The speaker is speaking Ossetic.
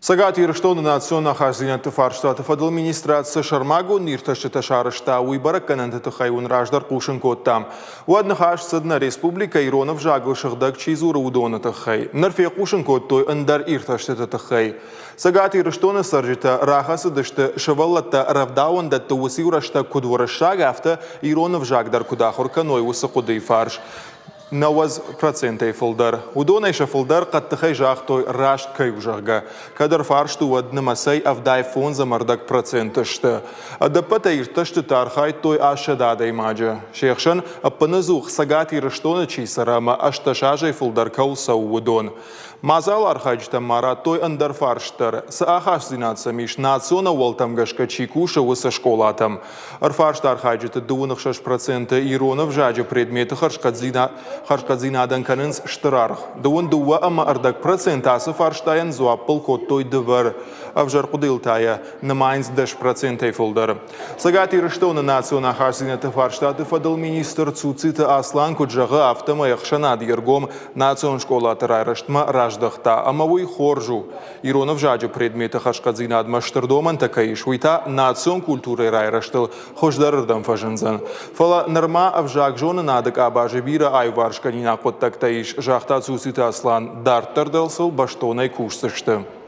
Цӕгат Ирыстоны национ ахастдзинӕдты фарстаты фӕдыл министрад цы сӕрмагонд иртӕстытӕ сарӕзта, уый бӕрӕггӕнӕнты тыххӕй уын раздӕр хъусын кодтам. Уӕд ныхас цыд нӕ республикӕ ирон ӕвзагыл сыгъдӕг чи дзуры, уыдоны тыххӕй. Ныр фехъусын кодтой ӕндӕр иртӕстыты тыххӕй. Цӕгат Ирыстоны цӕрджытӕ рахӕцыдысты, сывӕллӕттӕ рӕвдауӕндӕтты уыциу рӕстӕг куыд уырыссаг, афтӕ ирон ӕвзаг дӕр куыд ахуыр кӕной, уыцы хъуыдыйы фарс. 90 процентӕй фылдӕр. Уыдонӕй сӕ фылдӕр хъӕддыхӕй загътой, раст кӕй у, зӕгъгӕ. Кӕд ӕрфарсты, уӕд нымӕцӕй 75,5 проценты сты. Ӕдӕппӕтӕй иртӕстыты архайдтой 800 адӕймаджы. Се хсӕн ӕппынӕдзух Цӕгат Ирыстоны чи цӕры ӕмӕ 18 азӕй фылдӕр кӕуыл цӕуы, уыдон. Мадзалы архайджытӕм ма радтой ӕндӕр фарст дӕр. Цы ахастдзинад сӕм ис, национ ӕууӕлтӕм гӕсгӕ чи кусы, уыцы скъолатӕм? Ӕрфарст архайджыты 66 проценты ирон ӕвзаджы предметы хӕрзхъӕддзинадӕн кӕнынц стыр аргъ. 22,5 проценты ацы фарстайӕн дзуаппыл кодтой дывӕр. Ӕвзӕр хъуыдыйыл та йӕ нымайынц 10 процентӕй фылдӕр. Цӕгат Ирыстоны национ ахастдзинӕдты фарстаты фӕдыл министр Цуциты Аслан куыд зӕгъы, афтӕмӕй ӕхсӕнад йе ргом национ скъолаты райрӕзтмӕ раздӕхта, ӕмӕ уый хорз у. Ирон ӕвзаджы предметы хӕрзхъӕддзинадмӕ стыр домӕнтӕ кӕй ис, уый та национ культурӕйы райрӕзтыл хуыздӕрырдӕм фӕзындзӕн. Фӕлӕ нырма ӕвзагзонынады къабазы бирӕ аиуварсгӕнинаг хъуыддӕгтӕ ис, загъта Цуциты Аслан. Дарддӕр дӕр сыл бӕстонӕй кусдзысты.